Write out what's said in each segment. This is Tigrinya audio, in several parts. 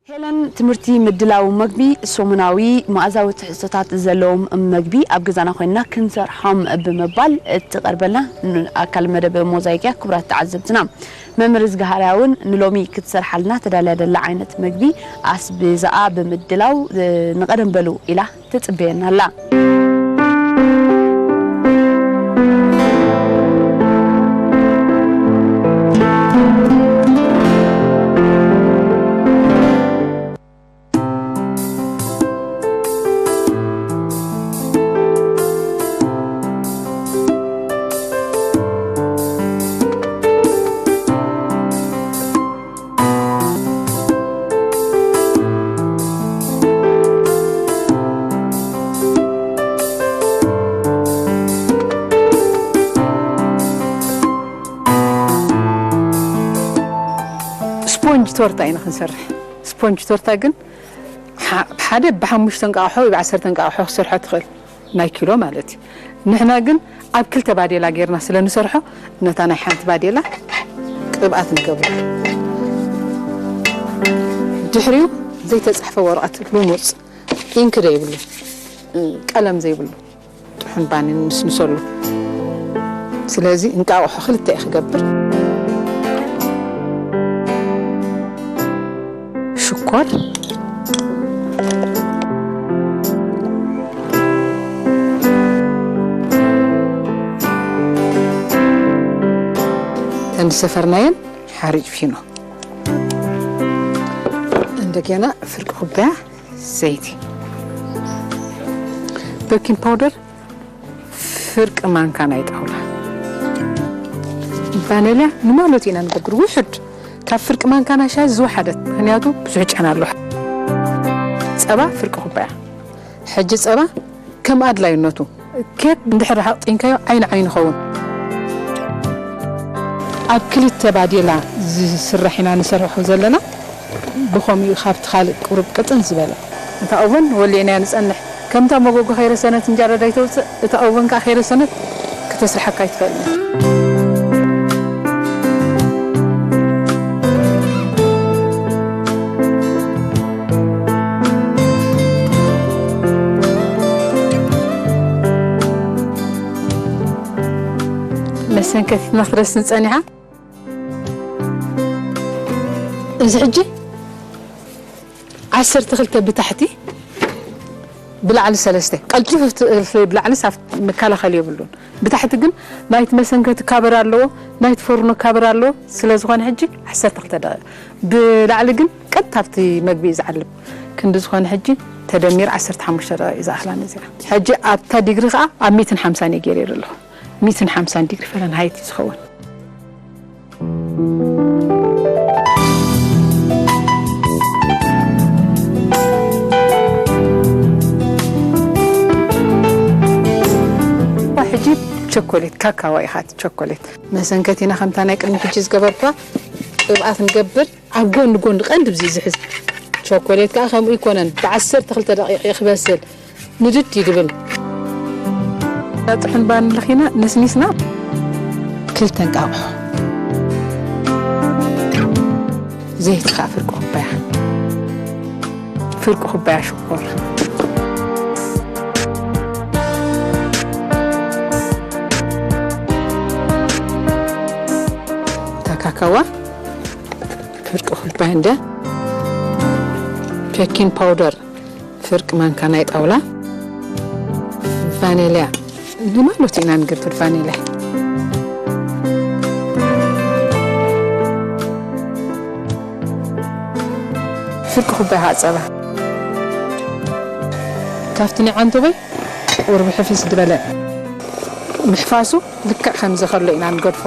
ሄለን ትምህርቲ ምድላው መግቢ፣ ሰሙናዊ መኣዛዊ ትሕዝቶታት ዘለዎም መግቢ ኣብ ገዛና ኮይንና ክንሰርሖም ብምባል እትቐርበልና ን-፣ ኣካል መደብ ሞዛይክ እያ። ክቡራት ተዓዘብትና፣ መምህር ዝገሃርያ እውን ንሎሚ ክትሰርሓልና ተዳልያ ዘላ ዓይነት መግቢ ኣስቤዛኣ ብምድላው፣ እ፣ ንቐደም በሉ ኢላ ትጽበየና ኣላ። ስፖንጅ ቶርታ ኢና ክንሰርሕ። ስፖንጅ ቶርታ ግን ሓ-፣ ብሓደ ብሓሙሽተ እንቃቑሖ ወይ ብዓሰርተ እንቃቑሖ ክሰርሖ ትኽእል፣ ናይ ኪሎ ማለት እዩ። ንሕና ግን ኣብ ክልተ ባዴላ ጌርና ስለ ንሰርሖ፣ ነታ ናይ ሓንቲ ባዴላ ቅብኣት ንገብረሉ። ድሕሪኡ ዘይተጻሕፈ ወረቐት፣ ልሙጽ ኢንክ ዘይብሉ፣ ቀለም ዘይብሉ፣ ጥሑን ባኒ ንስንሰሉ። ስለዚ እንቃቑሖ ክልተ እየ ክገብር። ሽኮር፣ እተን ዝሰፈርናየን ሓርጭ ፊኖ፣ እንደገና ፍርቂ ኩባያ ዘይቲ፣ ቤኪንግ ፓውደር ፍርቂ ማንካ ናይ ጣውላ፣ ቫኒልያ ንማሎት ኢና ንገብር፣ ውሑድ፣ ካብ ፍርቂ ማንካ ናይ ሻሂ ዝወሓደት፣ ምኽንያቱ ብዙሕ ጨና ኣለዎ። ጸባ ፍርቂ ኩባያ። ሕጂ ጸባ ከም ኣድላይነቱ፣ ኬክ እንድሕር ኣቕጢንካዮ ዓይኒ ዓይኒ ይኸውን። ኣብ ክልተ ባዴላ ዝስራሕ ኢና ንሰርሖ ዘለና። ብኸምኡ ካብቲ ካልእ ቁሩብ ቅጥን ዝበለ። እታ ኦቨን ወሊዕናያ ንጸንሕ። ከምታ መጎጎ ከይረሰነት እንጀራ ዳይተውፅእ፣ እታ ኦቨን ከኣ ከይረሰነት ክተስርሓካ ኣይትኽእልን እያ። መሰንከቲትና ክትረስን ጸኒሓ። እዚ ሕጂ ዓሰርተ ክልተ ብታሕቲ ብላዕሊ ሰለስተ። ቀልጢፉ ብት-፣ ብላዕሊ ሳፍ መከላኸሊ የብሉን። ብታሕቲ ግን ናይቲ መሰንከቲ ካበራ ኣለዎ፣ ናይቲ ፎርኖ ካበራ ኣለዎ። ስለ ዝኾነ ሕጂ ዓሰርተ ክልተ ደቂቕ። ብላዕሊ ግን ቀጥታ ኣብቲ መግቢ እዩ ዝዓልብ። ክንዲ ዝኾነ ሕጂ ተደሚሩ ዓሰርተ ሓሙሽተ ደቂቕ እዩ ዝኣኽላ ነዚኣ። ሕጂ ኣብታ ዲግሪ ከኣ ኣብ ሚእትን ሓምሳን እየ ገይረ ኣለኹ። ሚእትን ሓምሳን ዲግሪ ፈረንሃይት እዩ ዝኸውን። ሕጂ ቸኮሌት፣ ካካዋ ኢኻ እቲ ቸኮሌት። መሰንከቲና ከምታ ናይ ቅድሚ ሕጂ ዝገበርኳ ቅብኣት ንገብር። ኣብ ጎኒ ጎኒ ቀንዲ ብዚ ዝሕዝ ቸኮሌት ከኣ ከምኡ ይኮነን። ብዓሰርተ ክልተ ደቂቕ እዩ ክበስል። ንድድ እዩ ድብል። ጥሑን ባኒ ለኺና ነስኒስና። ክልተ እንቃቑሖ። ዘይቲ ከኣ ፍርቂ ኩባያ። ፍርቂ ኩባያ ሽኮር። እታ ካካዋ ፍርቂ ኩባያ እንደ ቤኪንግ ፓውደር ፍርቂ ማንካ ናይ ጣውላ፣ ቫኒልያ ንማሎት ኢና ንገብር። ቫኒልያ ፍርቂ ኩባያ ጸባ፣ ካብቲ ናይ ዓንቶበይ ቁሩብ ሕፍስ ዝበለ ምሕፋሱ ልክዕ ከምዚ ከሎ ኢና ንገድፎ።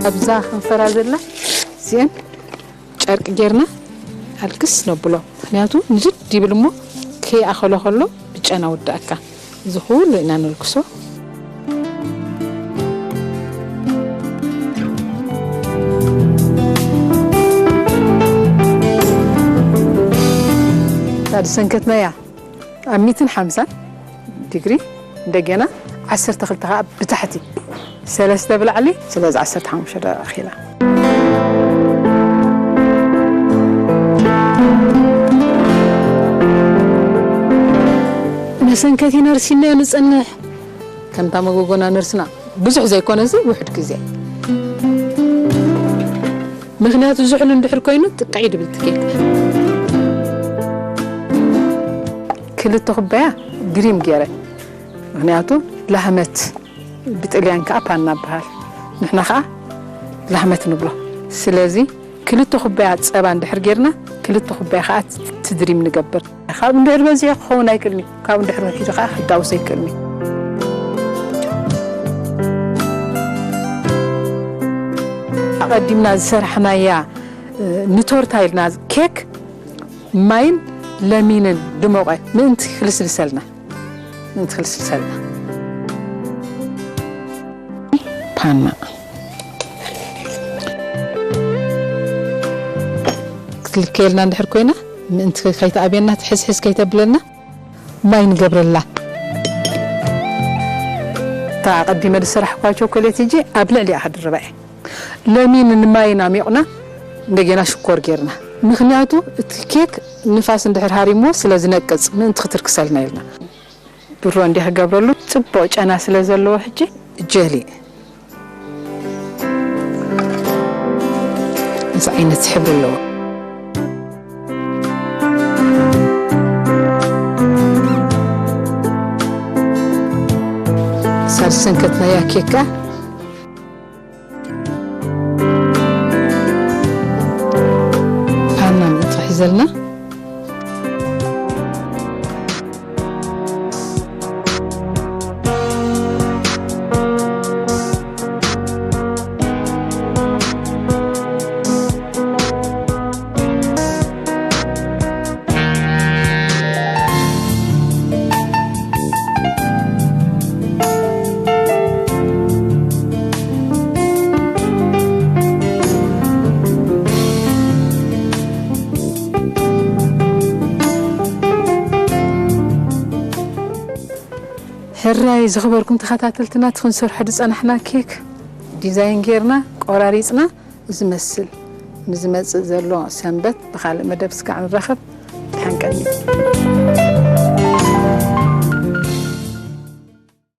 ኣብዛ ከንፈራ ዘላ እዚአን ጨርቂ ጌርና ኣልክስ ነብሎ። ምኽንያቱ ንድድ ይብል እሞ ከይኣኸሎ ከሎ ብጨና ውዳእካ። እዚ ኩሉ ኢና ነልክሶ። እታ ዝሰንከትናያ ኣብ ሚእትን ሓምሳን ዲግሪ እንደገና ዓሰርተ ክልተ ከዓ ብታሕቲ፣ ሰለስተ ብላዕሊ፣ ስለዚ ዓሰርተ ሓሙሽተ ደቂቃ ኪላ። መሰንከቲ ነርሲና ንጸንሕ። ከምታ መጎጎና ነርስና ብዙሕ ዘይኮነ እዚ ውሕድ ግዜ። ምኽንያቱ ዝሑል እንድሕር ኮይኑ ጥቅዒ ድብል ትኬት። ክልተ ኩባያ ድሪም ገይረ። ምኽንያቱ ላህመት ብጥልያን ከዓ ፓና በሃል። ንሕና ከዓ ላህመት ንብሎ። ስለዚ ክልተ ኩባያ ጸባ እንድሕር ጌርና፣ ክልተ ኩባያ ከዓ ትድሪም ንገብር። ካብ እንድሕር በዚሑ ክኸውን ኣይክእልኒ፣ ካብ እንድሕር ውሒዱ ከዓ ክዳውስ ኣይክእልኒ። ኣቐዲምና ዝሰራሕናያ፣ እ፣ ንቶርታ ኢልና ኬክ ማይን ለሚንን ድሞቐ ምእንቲ ክልስልሰልና፣ ምእንቲ ክልስልሰልና። ፓና ክትልከየልና እንድሕር ኮይና፣ ምእንቲ ከይትኣብየና፣ ትሕዝሕዝ ከይተብለና፣ ማይ ንገብረላ። እታ ኣቐዲመ ዝሰራሕኳ ቸኮሌት፣ ሕጂ ኣብ ልዕሊኣ ክድርባ እየ። ለሚን ንማይን ኣሚቑና፣ እንደገና ሽኮር ጌርና። ምኽንያቱ እቲ ኬክ ንፋስ እንድሕር ሃሪምዎ ስለ ዝነቅጽ፣ ምእንቲ ክትርክሰልና ኢልና። ብሮ እንዲያ ክገብረሉ፣ ጽቡቕ ጨና ስለ ዘለዎ፣ ሕጂ ጀሊ እዚ ዓይነት ሕብሪ ኣለዎ። ሳልሰን ከትናያ ኬካ ፓና ምእንቲ ሒዘልና። ሕራይ ዝኽበርኩም ተኸታተልትና፣ እቲ ክንሰርሖ ዝጸናሕና ኬክ ዲዛይን ጌርና ቆራሪጽና ዝመስል። ንዝመጽእ ዘሎ ሰንበት ብኻልእ መደብ ስጋዕ ንራኸብ። ድሓን ቀኒ።